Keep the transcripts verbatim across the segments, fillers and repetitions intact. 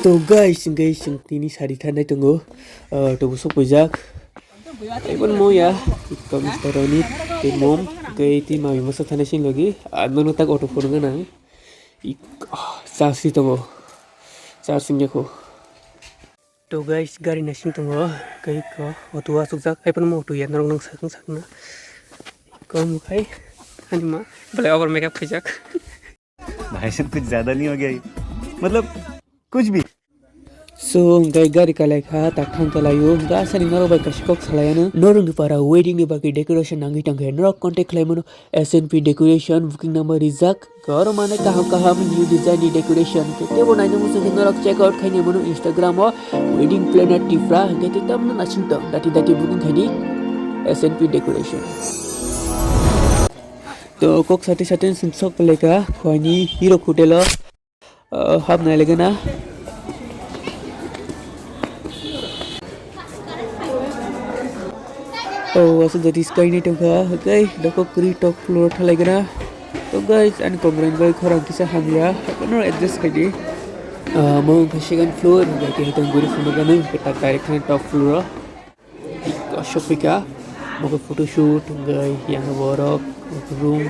To guys, guys, chwng tini sari thanai tongo. Ah, tobo sok pujak. Ebon moya, ikko Mister Roni, tei mom, tei tei mami masa thanai sin logi. Ah, nono tak auto phone gana. Ik, ah, charge si tongo. Charge sing yakho. To guys, gari nasing tongo. Kai ko auto asuk jak. Ebon mo auto ya norok nang sakang sakna. Ikko mukhai. Ani ma. Bale over makeup khaijak. भाई साहब, कुछ ज्यादा नहीं हो गया ये? मतलब, कुछ भी। So, hwnkhe gari kalai kha, tak thang kalai o. Hwnkhe asani norok bai kaisa kok salai ano. Norokni para wedding ni bagwi decoration nangwi tongkhe norok contact khlai mano S N P Decoration, booking number rijak. Hwnkhe oro manai kaham kaham new design ni decoration. Hwnkhe teibo naina muchungkhe norok check out khaina mano Instagram o wedding planner Tipra. Hwnkhe tei tamno nasing tong, dati dati booking khaidi S N P Decoration. To kok sate sate chwng sok pelaikha Khowai ni Hero Hotel o, ah, hapnai lagana. Oh, asuk jati sky ni tongkha, okay, doko kri top floor thalaigana. To guys, ani komrang bai khorang kisa hamya, hakono adjust khaidi. Ah, mo wngkha second floor, bai khe hitang guri phunukgani, tak direct thani top floor o. Asuk phaikha, mokhe photoshoot, hwnkhe yang borok, room,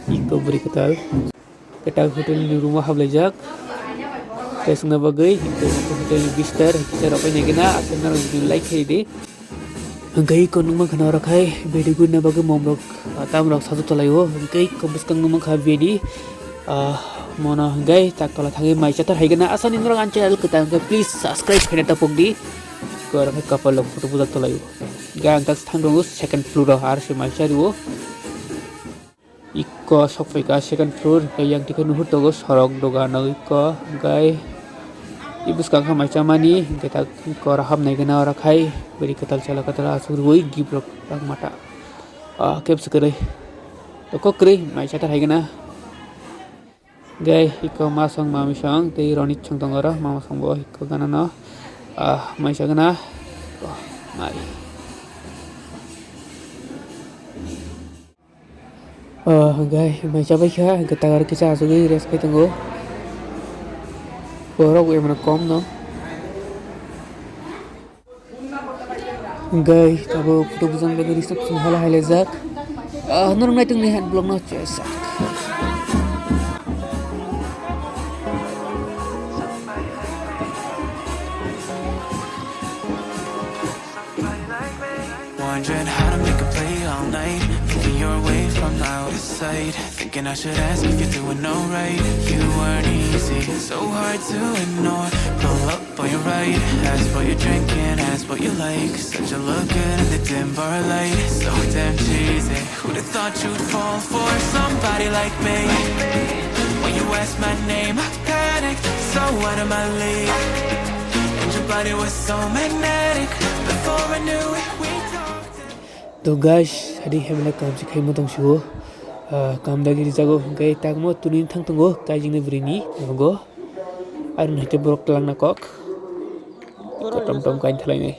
iko bwrwi kwtal. Kwtal hotel ni room o hablaijak. Tei chwngna bagwi, hotel ni bistar, kisa rok bai naikhe na, aswk narwk like khai di. Hwnkhe iko nukmankha norok hai, video gurina bagwi mom rok, ah, tam rok sajak tolai o, hwnkhe iko bwskang nukmankha bini, ah, mono hwnkhe tak tola thangwi mai chathar hai gana. Asani norok ang channel kwtal hwnkhe please subscribe khaina tapok di. Iko rok hai kapal rok photo bujak tolai o. Hwnkhe ang tak thang tongo second floor o, aro se mai chari o. Iko sok phaikha second floor, hwnkhe yang tikhe nuhur tongo sorok dogan o iko, hwnkhe i bwskang khe mai chamani, hwnkhe tak iko oro hapnai gana oro khai bwrwi kwtal chwla kwtal aswk rwui gift rok tang mata. Ah, kebsa kwrwi. Toko kwrwi mai chathar hai gana. Hwnkhe iko masong mamisong tei roni chwng tongo oro, mamasong bo iko gana no. Ah, mai chagana. Oh, mai. Oh, hwnkhe mai chabaikha, hwnkhe tak aro kisa achugwi rest khai tongo. Borok emon kom no. Hwnkhe tabuk photo bujang bagwi reception hall o hai laijak. Ah, norok naitok ni hand block no chesak. Wondering how to make a play all night. Thinking you're away from out of sight. Thinking I should ask if you're doing alright. You weren't easy, so hard to ignore. Pull up on your right, ask what you're drinking, ask what you like. Said you look good in the dim bar light, so damn cheesy. Who'd have thought you'd fall for somebody like me? When you asked my name, I panicked, so out of my league. And your body was so magnetic. Before I knew it, we talked. To guys, sadi hemla kam si khaimo tong sigo. Ah, kam dagi rijago, hwnkhe tangmo tuni thang tongo, kaijingni bwrwini nogo. Aroni hwnkhe borok twlangna kok. Kotom tom kain thalainai.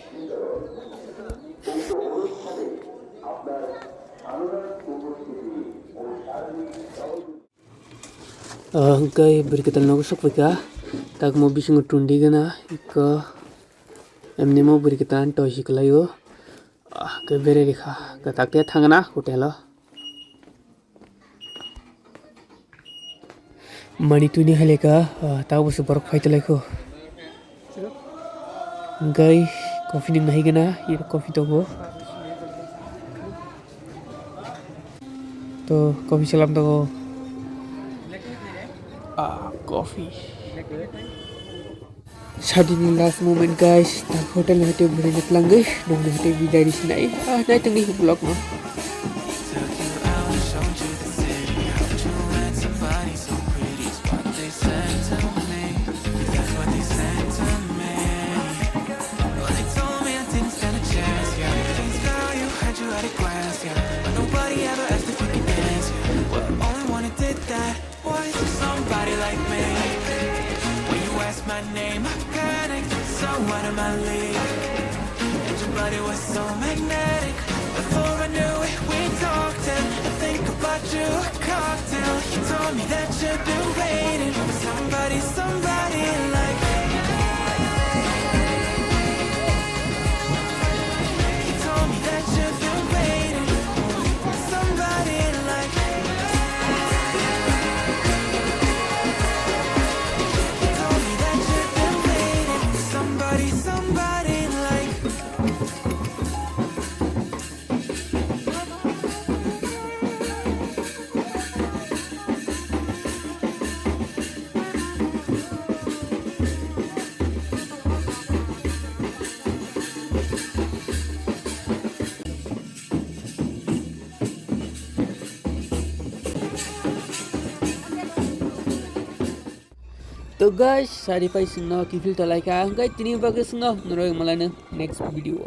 Ah, hwnkhe bwrwi kwtal nogo sok phaikha. Takmo bisingo tundi gana, iko emnimo bwrwi kwtal toisi kwlaio. Ah, hwnkhe bererikha, kwtak khe thangna hotel o. Mani tuni halika, ah, tabukse borok phai tonglaikho. Hwnkhe coffee nung nahigena, iro coffee tongo. To coffee salam tongo. Ah, coffee. Sadini last moment, guys, tak hotel ni hotel bwrwi ni twlangwi, nokni hotel bidai risinai. Ah, naitongdi vlog no. Somebody like me. When you asked my name, I panicked. So out of my league. And your body was so magnetic. Before I knew it, we talked. And I think about you, a cocktail. You told me that you've been waiting for somebody, somebody like me. To guys, sari pai singno kifil tolai kha, hwnkhe tini bagwi singno norok malaino next video.